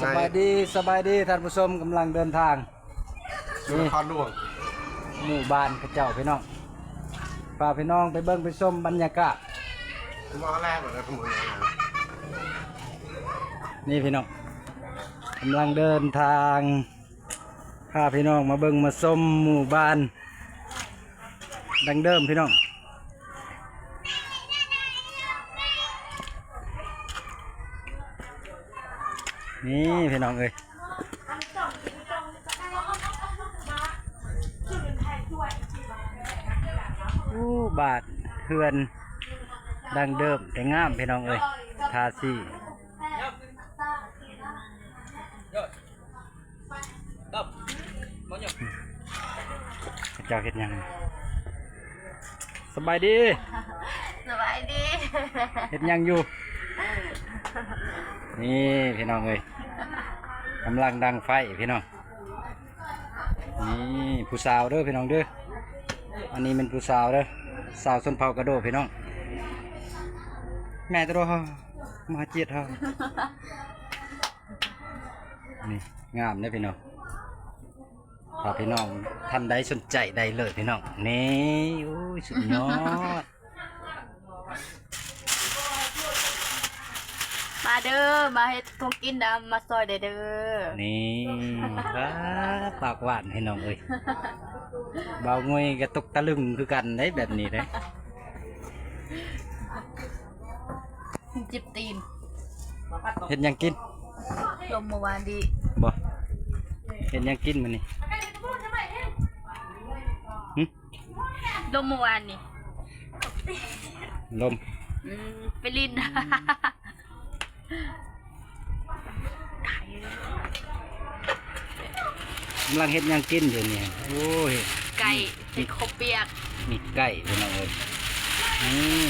ສະບາຍດີ ສະບາຍດີທ່ານຜູ້ຊົມ ກຳລັງເດີນທາງ ສຸນຄອນຫຼວງ ນີ້ ໝູ່ບ້ານເຂົາເຈົ້າພີ່ນ້ອງ ພາພີ່ນ້ອງໄປເບິ່ງໄປຊົມບັນຍາກາດ ມາແລ້ວ ນີ້ພີ່ນ້ອງ ກຳລັງເດີນທາງ ພາພີ່ນ້ອງມາເບິ່ງມາຊົມໝູ່ບ້ານ ດັ່ງເດີມພີ່ນ້ອງ ນີ້ພີ່ນ້ອງເອີຍ ໂອ້ ບ້ານເຮືອນດັ້ງເດີມແຕ່ງາມພີ່ນ້ອງເອີຍ ທາສີ ເຈົ້າເຮັດຫຍັງ? ສະບາຍດີ ສະບາຍດີ ເຮັດຫຍັງຢູ່? ນີ້ພີ່ນ້ອງເອີຍ ກຳລັງດັງໄຟພີ່ນ້ອງ ນີ້ຜູ້ສາວເດີພີ່ນ້ອງເດີ ອັນນີ້ແມ່ນຜູ້ສາວເດີ ສາວຊົນເຜົ່າກະໂດພີ່ນ້ອງ ແມ່ຕະໂດ ມາເຈັດເຮົາ ນີ້ງາມເດ້ພີ່ນ້ອງ ຖ້າພີ່ນ້ອງທ່ານໃດສົນໃຈໄດ້ເລີຍພີ່ນ້ອງ ນີ້ ໂອ້ຍ ສຸດຍອດ ມາເດີ ມາເຮັດຂອງກິນນຳ ມາຊ່ອຍແດ່ເດີ ນີ້ ປາກຫວານພີ່ນ້ອງເອີຍ ບ່າວງຸ້ຍກະຕົກຕະລຶງຄືກັນເດ້ ແບບນີ້ເດ້ ຈິບຕີນ ເຮັດຫຍັງກິນ? ລົມມື້ວານນີ້ ບໍ່ ເຮັດຫຍັງກິນມື້ນີ້? ຫຶ? ລົມມື້ວານນີ້ ລົມ ອືມ ໄປຫຼິ້ນ ກຳລັງເຮັດຫຍັງກິນຢູ່ນີ້? ໂອ້ຍ ໄກ່ ເຮັດເຂົ້າປຽກ ມີໄກ່ພີ່ນ້ອງເອີຍ ອືມ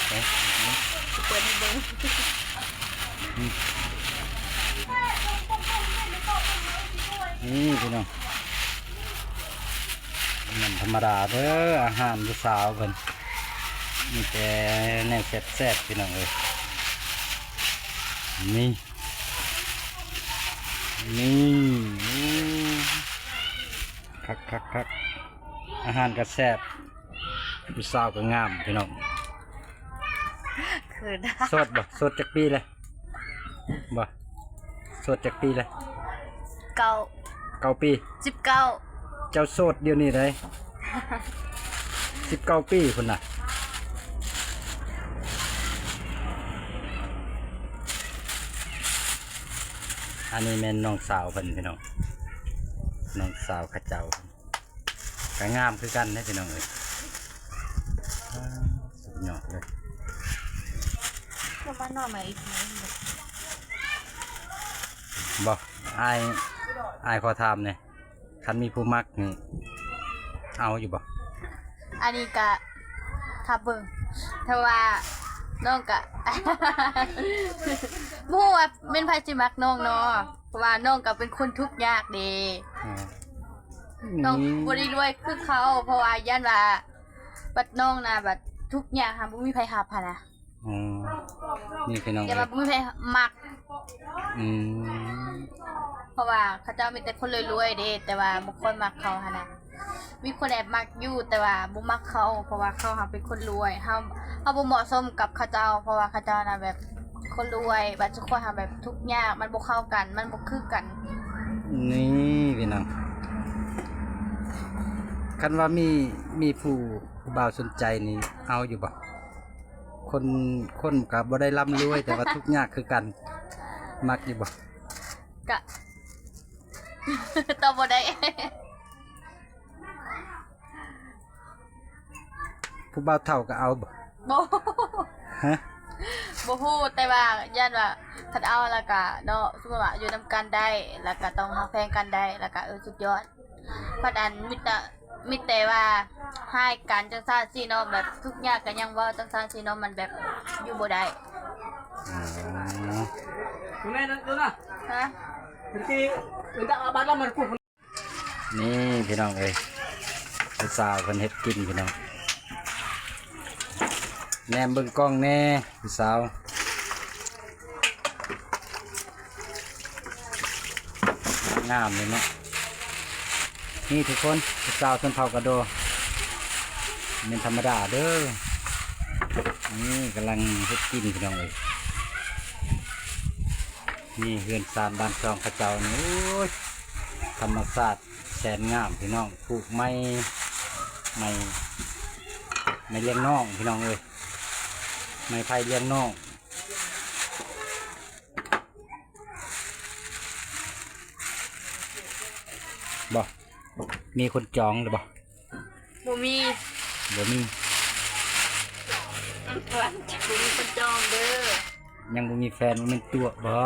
ເປີດໃຫ້ເບິ່ງ ອືມ ນີ້ພີ່ນ້ອງ ມັນທຳມະດາເດີ ອາຫານຜູ້ສາວເພິ່ນ ມີແຕ່ແນວແຊບໆ ພີ່ນ້ອງເອີຍ ນີ້ ນີ້ ໂອ້ ຄັກໆໆ ອາຫານກະແຊບ ຜູ້ສາວກະງາມພີ່ນ້ອງ ຄືນ ໂສດບໍ່? ໂສດຈັກປີແລ້ວ? ບໍ່ ໂສດຈັກປີແລ້ວ? ເກົ້າ ເກົ້າປີ ສິບເກົ້າ ເຈົ້າໂສດດຽວນີ້ໃດ໋ ສິບເກົ້າປີພຸ້ນນະ ອັນນີ້ແມ່ນນ້ອງສາວເພິ່ນພີ່ນ້ອງ ນ້ອງສາວເຂົາເຈົ້າ ກະງາມຄືກັນເດ້ພີ່ນ້ອງເອີຍ ສຸດຍອດເລີຍ ບໍ່ ອ້າຍ ອ້າຍຂໍຖາມແດ່ ຄັນມີຜູ້ມັກນີ້ ເອົາຢູ່ບໍ່? ອັນນີ້ກະຖ້າເບິ່ງ ແຕ່ວ່ານ້ອງກະ ບໍ່ຮູ້ວ່າແມ່ນໃຜຊິມັກນ້ອງເນາະ ເພາະວ່ານ້ອງກະເປັນຄົນທຸກຍາກເດ້ ອືມ ນ້ອງ ອືມ ບໍ່ໄດ້ລວຍຄືເຂົາ ເພາະວ່າຢ້ານວ່າ ບັດນ້ອງນະ ບັດທຸກຍາກຫັ້ນ ບໍ່ມີໃຜຮັບຫັ້ນນະ ອໍ ນີ້ພີ່ນ້ອງ ແຕ່ວ່າບໍ່ມີໃຜມັກ ອືມ ເພາະວ່າເຂົາເຈົ້າມີແຕ່ຄົນລວຍໆເດ້ ແຕ່ວ່າບໍ່ຄ່ອຍມັກເຂົາຫັ້ນນະ ມີຄົນແອບມັກຢູ່ ແຕ່ວ່າບໍ່ມັກເຂົາ ເພາະວ່າເຂົາຫັ້ນເປັນຄົນລວຍ ເຮົາ ເຮົາບໍ່ເໝາະສົມກັບເຂົາເຈົ້າ ເພາະວ່າເຂົາເຈົ້ານະແບບຄົນລວຍ ບັດຊຸມຂ້ອຍຫັ້ນແບບທຸກຍາກ ມັນບໍ່ເຂົ້າກັນ ມັນບໍ່ຄືກັນ ນີ້ພີ່ນ້ອງ ຄັນວ່າມີ ມີຜູ້ ຜູ້ບ່າວສົນໃຈນີ້ ເອົາຢູ່ບໍ່? ຄົນ ຄົນກະບໍ່ໄດ້ລ່ຳລວຍ ແຕ່ວ່າທຸກຍາກຄືກັນ ມັກຢູ່ບໍ່? ກະ ຕອບບໍ່ໄດ້ ຜູ້ບ່າວເຖົ້າກະເອົາບໍ່? ບໍ່ ຮະ? ບໍ່ຮູ້ ແຕ່ວ່າຢ້ານວ່າ ຄັນເອົາແລ້ວກະເນາະ ສົມມຸດວ່າຢູ່ນຳກັນໄດ້ ແລ້ວກະຕ້ອງຮັກແພງກັນໄດ້ ແລ້ວກະ ເອີ ສຸດຍອດ. ພັດອັນມີແຕ່ ມີແຕ່ວ່າຮ້າຍກັນຈັ່ງຊັ້ນຊີ້ເນາະ ແບບທຸກຍາກກະຍັງເວົ້າຈັ່ງຊັ້ນຊີ້ເນາະ ມັນແບບຢູ່ບໍ່ໄດ້. ອໍ ນີ້ພີ່ນ້ອງເອີຍ ຜູ້ສາວເພິ່ນເຮັດກິນພີ່ນ້ອງ ແນມເບິ່ງກ້ອງແດ່ ຜູ້ສາວ. ງາມເລີຍເນາະ. ນີ້ທຸກຄົນ ຜູ້ສາວຊົນເຜົ່າກະໂດ ແມ່ນທຳມະດາເດີ້. ນີ້ກຳລັງເຮັດກິນພີ່ນ້ອງເອີຍ. ນີ້ເຮືອນຊານບ້ານຊ່ອງເຂົາເຈົ້ານີ້ ໂອ້ຍ ທຳມະຊາດແສນງາມພີ່ນ້ອງ. ປູກໄມ້ ໄມ້ ໄມ້ລຽງນ້ອງພີ່ນ້ອງເອີຍ ໄມ້ໄຜ່ລຽງນ້ອງ. ບໍ່ ມີຄົນຈອງຫຼືບໍ່? ບໍ່ມີ ບໍ່ມີ. ມັນບໍ່ມີຄົນຈອງເດີ້. ຍັງບໍ່ມີແຟນ ບໍ່ແມ່ນຕົວະບໍ່?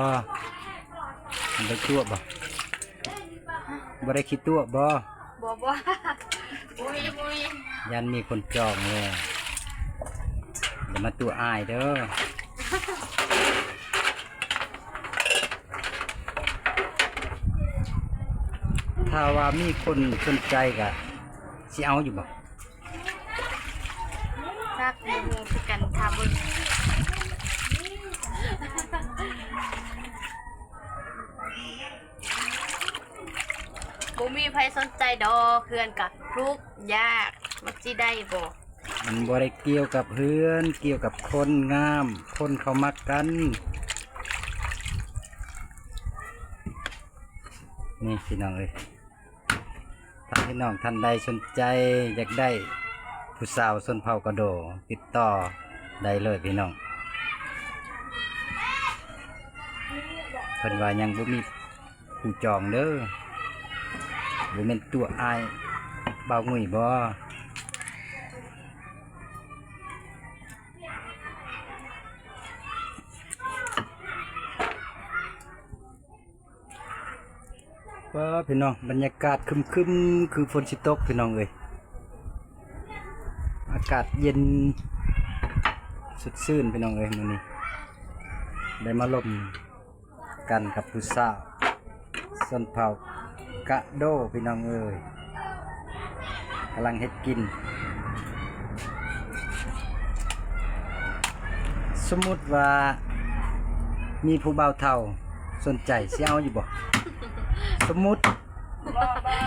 ມັນໄດ້ຕົວະບໍ່? ບໍ່ໄດ້ຂີ້ຕົວະບໍ່? ບໍ່ ບໍ່ ບໍ່ມີ ບໍ່ມີ. ຢ້ານມີຄົນຈອງແລ້ວ ຢ່າມາຕົວະອ້າຍເດີ້. ຖ້າວ່າມີຄົນສົນໃຈກະຊິເອົາຢູ່ບໍ່? ຈັກ ບໍ່ຮູ້ຄືກັນ ຖາມເບິ່ງ. ບໍ່ມີໃຜສົນໃຈດອກ ເຮືອນກະທຸກຍາກ ມັນຊິໄດ້ບໍ່? ມັນບໍ່ໄດ້ກ່ຽວກັບເຮືອນ ກ່ຽວກັບຄົນງາມ ຄົນເຂົາມັກກັນ. ນີ້ພີ່ນ້ອງເອີຍ ຖ້າພີ່ນ້ອງທ່ານໃດສົນໃຈຢາກໄດ້ຜູ້ສາວຊົນເຜົ່າກະໂດ ຕິດຕໍ່ໄດ້ເລີຍພີ່ນ້ອງ. ເພິ່ນວ່າຍັງບໍ່ມີຜູ້ຈອງເດີ້. ບໍ່ແມ່ນຕົວະອ້າຍບ່າວງຸ້ຍບໍ່? ວ້າ ພີ່ນ້ອງ ບັນຍາກາດຄຶມໆ ຄືຝົນຊິຕົກພີ່ນ້ອງເອີຍ. ອາກາດເຢັນສົດຊື່ນພີ່ນ້ອງເອີຍ. ມື້ນີ້ໄດ້ມາລົມກັນກັບຜູ້ສາວຊົນເຜົ່າກະໂດພີ່ນ້ອງເອີຍ. ກຳລັງເຮັດກິນ. ສົມມຸດວ່າມີຜູ້ບ່າວເຖົ້າສົນໃຈ ຊິເອົາຢູ່ບໍ່? ສົມມຸດ. ບໍ່ ບໍ່.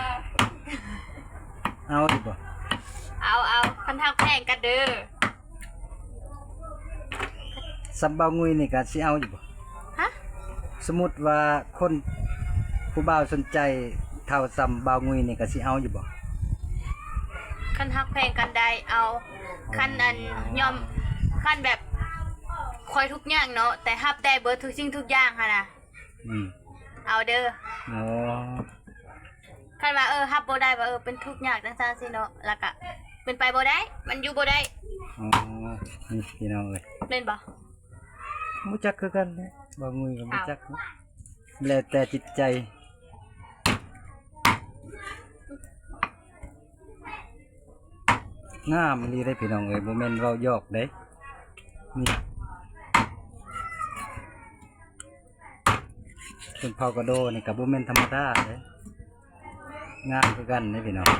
ເອົາຢູ່ບໍ່? ເອົາ ເອົາ ຄັນຮັກແພງກັນເດີ້. ສ່ຳບ່າວງຸ້ຍນີ້ກະຊິເອົາຢູ່ບໍ່? ຮະ? ສົມມຸດວ່າຄົນ ຜູ້ບ່າວສົນໃຈເຖົ້າສ່ຳບ່າວງຸ້ຍນີ້ກະຊິເອົາຢູ່ບໍ່? ຄັນຮັກແພງກັນໄດ້ເອົາ. ຄັນອັນ ຍອມ ຄັນແບບຂ້ອຍທຸກຍາກເນາະ ແຕ່ຮັບໄດ້ເບິດທຸກສິ່ງທຸກຢ່າງຫັ້ນນະ ອືມ ເອົາເດີ້. ອໍ ຄັນວ່າ ເອີ ຮັບບໍ່ໄດ້ວ່າ ເອີ ເປັນທຸກຍາກຈັ່ງຊັ້ນຊີ້ເນາະ ແລ້ວກະເປັນໄປບໍ່ໄດ້ ມັນຢູ່ບໍ່ໄດ້. ອໍ ນີ້ພີ່ນ້ອງເອີຍ ແມ່ນບໍ່? ບໍ່ຈັກຄືກັນແຫຼະ ບ່າວງຸ້ຍກະບໍ່ຈັກ. ອ້າວ ແລ້ວແຕ່ຈິດໃຈ. ງາມອີ່ຫຼີເດ້ພີ່ນ້ອງເອີຍ ບໍ່ແມ່ນເວົ້າຢອກເດ້. ນີ້ ຊົນເຜົ່າກະໂດນີ້ກະບໍ່ແມ່ນທຳມະດາເດ້ ງາມຄືກັນເດ້ພີ່ນ້ອງ.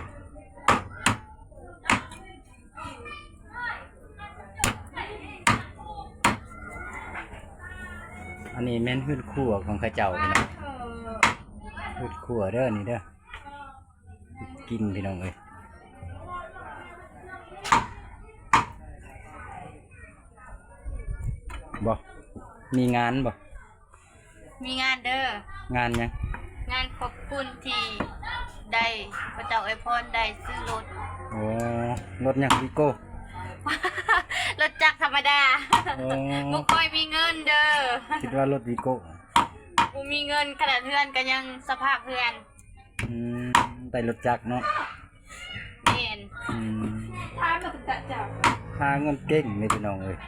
ອັນນີ້ແມ່ນເຮືອນຄົວຂອງເຂົາເຈົ້າພີ່ນ້ອງ ເຮືອນຄົວເດີ ນີ້ເດີ. ກິນພີ່ນ້ອງເອີຍ ບໍ່ ມີງານບໍ່? ມີງານເດີ. ງານຫຍັງ? ງານຂອບຄຸນທີ່ໄດ້ ພະເຈົ້າອວຍພອນໄດ້ຊື້ລົດ. ໂອ້ ລົດຫຍັງ? ວີໂກ້? ລົດຈັກທຳມະດາ. ໂອ້ ບໍ່ຄ່ອຍມີເງິນເດີ. ຄິດວ່າລົດວີໂກ້. ບໍ່ມີເງິນ ຂະໜາດເຮືອນກະຍັງສະພາບເຮືອນ. ອືມ ໄດ້ລົດຈັກເນາະ. ແມ່ນ. ອືມ ຫາເງິນເກັ່ງເດ້ພີ່ນ້ອງເອີຍ.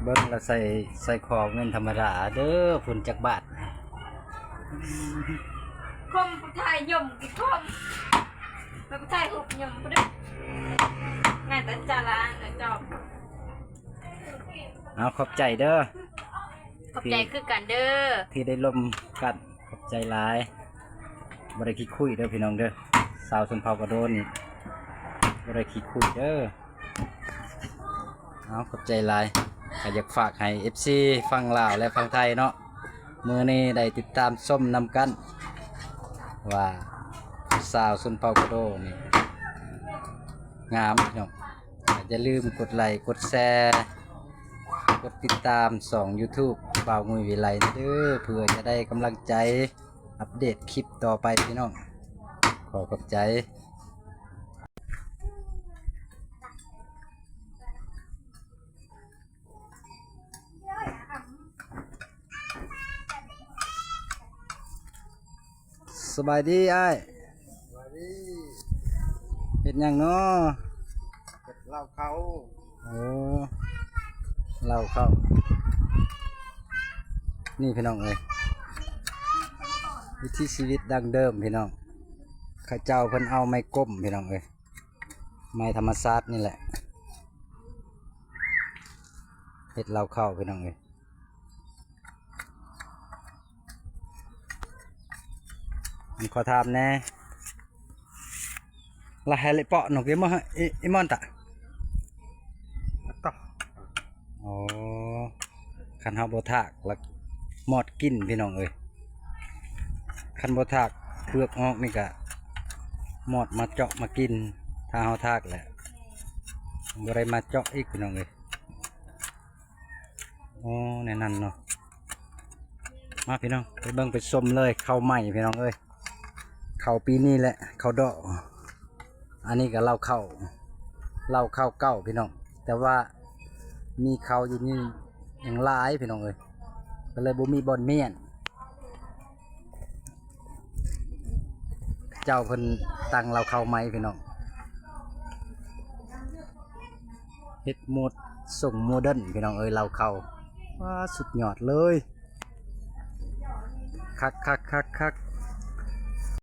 ເບິ່ງລະໃສ່ ໃສ່ຄອແມ່ນທຳມະດາເດີ. ພຸ້ນຈັກບາດ? ຄົມຜູ້ຊາຍຍົມ ຄົມ ແລ້ວຜູ້ຊາຍຮຸບຍົມພຸ້ນເດີ. ງານແຕ່ຈາລານະເຈົ້າ. ເອົາ ຂອບໃຈເດີ. ຂອບໃຈຄືກັນເດີ ທີ່ໄດ້ລົມກັນ. ຂອບໃຈຫຼາຍ. ບໍ່ໄດ້ຂີ້ຄຸຍເດີພີ່ນ້ອງເດີ. ສາວຊົນເຜົ່າກະໂດນີ້ບໍ່ໄດ້ຂີ້ຄຸຍເດີ. ເອົາ ຂອບໃຈຫຼາຍ. ກະຢາກຝາກໃຫ້ເອັຟຊີຝັ່ງລາວ ແລະ ຝັ່ງໄທເນາະ ມື້ນີ້ໄດ້ຕິດຕາມຊົມນຳກັນວ່າສາວຊົນເຜົ່າກະໂດນີ້ງາມພີ່ນ້ອງ. ຢ່າລືມກົດໄລກ໌ ກົດແຊ ກົດຕິດຕາມຊ່ອງ YouTube ບ່າວງຸ້ຍວິໄລເດີ ເພື່ອຈະໄດ້ກຳລັງໃຈອັບເດດຄລິບຕໍ່ໄປພີ່ນ້ອງ. ຂໍຂອບໃຈ. ສະບາຍດີອ້າຍ. ສະບາຍດີ. ເຮັດຫຍັງນໍ? ເຮັດເລົ້າເຂົ້າ. ໂອ້ ເລົ້າເຂົ້າ. ນີ້ພີ່ນ້ອງເອີຍ ວິຖີຊີວິດດັ້ງເດີມພີ່ນ້ອງ. ເຂົາເຈົ້າເພິ່ນເອົາໄມ້ກົມພີ່ນ້ອງເອີຍ ໄມ້ທຳມະຊາດນີ້ແຫຼະ ເຮັດເລົ້າເຂົ້າພີ່ນ້ອງເອີຍ. ອັນຂໍຖາມແດ່ ລະແຮລິເປາະນົກອີມອນ ອີ ອີມອນຕະ ຕະ ອໍ ຄັນເຮົາບໍ່ຖາກລະມອດກິນພີ່ນ້ອງເອີຍ. ຄັນບໍ່ຖາກເປືອກອອກນີ້ກະມອດມາເຈາະມາກິນ. ຖ້າເຮົາຖາກແລ້ວບໍ່ໄດ້ມາເຈາະອີກພີ່ນ້ອງເອີຍ. ອໍ ແນວນັ້ນເນາະ. ມາພີ່ນ້ອງ ໄປເບິ່ງໄປຊົມເລີຍ ເຂົ້າໃໝ່ພີ່ນ້ອງເອີຍ. ເຂົ້າປີນີ້ແຫຼະ ເຂົ້າດອກ. ອັນນີ້ກະເລົ້າເຂົ້າ ເລົ້າເຂົ້າເກົ່າພີ່ນ້ອງ ແຕ່ວ່າມີເຂົ້າຢູ່ນີ້ຍັງຫຼາຍພີ່ນ້ອງເອີຍ ກະເລີຍບໍ່ມີບ່ອນມ້ຽນ. ເຈົ້າເພິ່ນຕັ້ງເລົ້າເຂົ້າໃໝ່ພີ່ນ້ອງ ເຮັດໂໝດຊົງໂມເດີນພີ່ນ້ອງເອີຍ. ເລົ້າເຂົ້າ ວ້າ ສຸດຍອດເລີຍ ຄັກໆໆໆ.